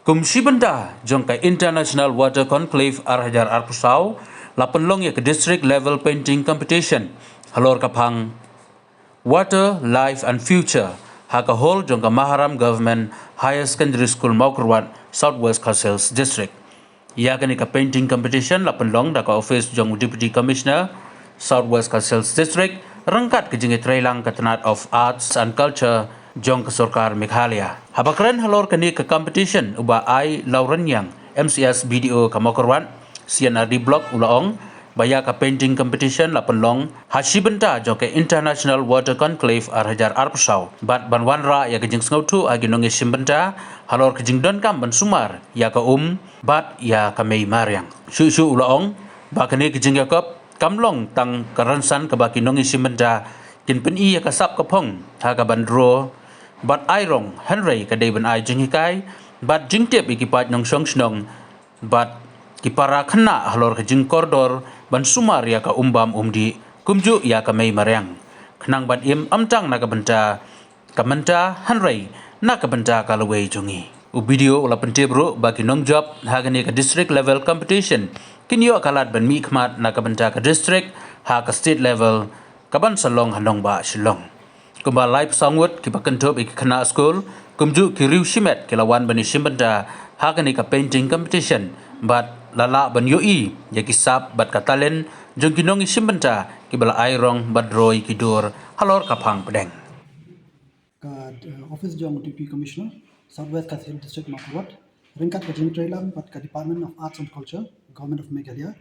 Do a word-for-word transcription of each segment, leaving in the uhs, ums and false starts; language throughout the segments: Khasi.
Kum shi bynta jong ka International Water Conclave ar hajar arphew saw, la pynlong ïa ka District Level Painting Competition halor ka phang Water, Life and Future ha ka hall jong ka Maharam Government Higher Secondary School, Mawkyrwat, South West Khasi Hills District. Ïa kane ka painting competition la pynlong da ka office jong u Deputy Commissioner, South West Khasi Hills District, ryngkat ka jingïatreilang ka tnat of Arts and Culture jong ka sorkar Meghalaya. Haba kren halor kane ka competition, u Bah I Lawranyang, M C S B D O ka Mawkyrwat, C and R D Block, u la ong ba ïa ka painting competition la pynlong ha shi bynta jong ka International Water Conclave ar hajar arphew saw, bad ban wanrah ïa ka jingsngewthuh ha ki nongïashim bynta halor ka jingdonkam ban sumar ïa ka um bad ïa ka mei mariang. Shuh shuh u la ong ba kane ka jingïakop kam long tang ka rynsan kaba ki nongïashim bynta kin pyni ïa ka sap ka phong ha kaban draw bad ai rong, hynrei ka dei ban ai jinghikai bad jingtip ïa ki paid nongshong shnong bad ki para khynnah halor ka jingkordor ban sumar ïa ka um bam um dih, kumjuh ïa ka mei mariang, khnang ban im ym tang na ka bynta ka mynta, hynrei na ka bynta ka lawei jong ngi. U B D O u la pyntip ruh ba ki nongjop ha kane ka district level competition kin ïoh ka lad ban mihkhmat na ka bynta ka district ha ka state level kaban sa long ha nongbah Shillong. Kumba laiphew saw ngut kiba kynthup ïa ki khynnah skul, kumjuh ki riew shimet ki la wan ban ïashim bynta ha kane ka painting competition bad la lah ban ïohi ïa ki sap bad ka talent jong ki nongïashim bynta kiba la ai rong bad draw ïa ki dur halor ka phang pdeng. Ka, eh, office jong Deputy Commissioner, South West Khasi Hills District, Mawkyrwat, ryngkat ka jingïatreilang bad ka Department of Arts and Culture, Government of Meghalaya,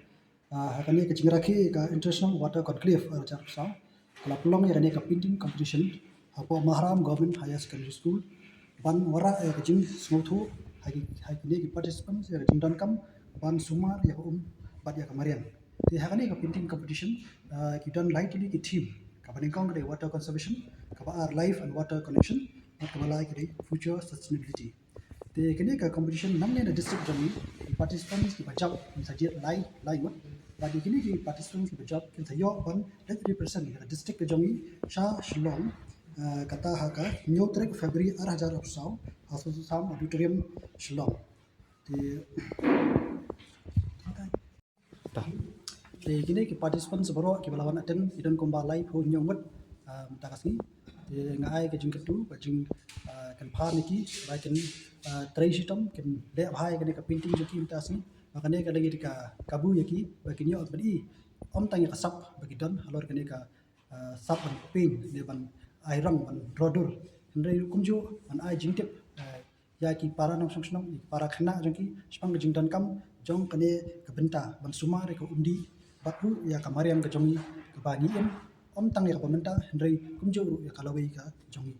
ah, ha kane ka jingrakhe ka International Water Conclave ar hajar arphew saw, ka la pynlong ïa kane ka painting competition hapoh Maharam Government Higher Secondary School, ban wanrah ïa ka jingsngewthuh ha ki, ha kine ki participants ïa ka jingdonkam ban sumar ïa ka um bad ïa ka mariang. Te ha kane ka painting competition, ah, ki don lai tylli ki theme, kaba nyngkong ka dei water conservation, kaba ar life and water connection, bad kaba lai ka dei future sustainability. Te kane ka competition nangne na district jong ngi, ki participants kiba jop kin sa jied lai, lai ngut. Bad ïa kine ki participants kiba jop kin sa ïoh ban leit represent ïa ka district ka jong ngi sha Shillong, ah, kata ha ka hynñiew tarik February ar hajar arphew saw, ha Sossotham Auditorium, Shillong. Te, te kine ki participants baroh kiba la wan attend ki don kumba laiphew hynñiew ngut, ah, mynta ka sngi. Te nga ai ka jingkyrkhu, ka jing, ah, kyrpad ïa ki ba kin, ah, trei shitom, kin leh bha ïa kane ka painting jong ki mynta ka sngi. Ba kane ka dei ka kabu ïa ki ba kin ïoh ban i ym tang ïa ka sap ba ki don halor kane ka, ah, sap ban paint ne ban ai rong ban draw dur. Hynrei kumjuh ban ai jingtip, ah, ïa ki para nongshong shnong, ïa ki para khynnah jong ki shaphang ka jingdonkam jong kane ka bynta ban sumar ïa ka umdih bad ruh ïa ka mariang ka jong ngi kaba ngi im ym tang ïa kaba mynta hynrei kumjuh ruh ïa ka lawei ka jong ngi.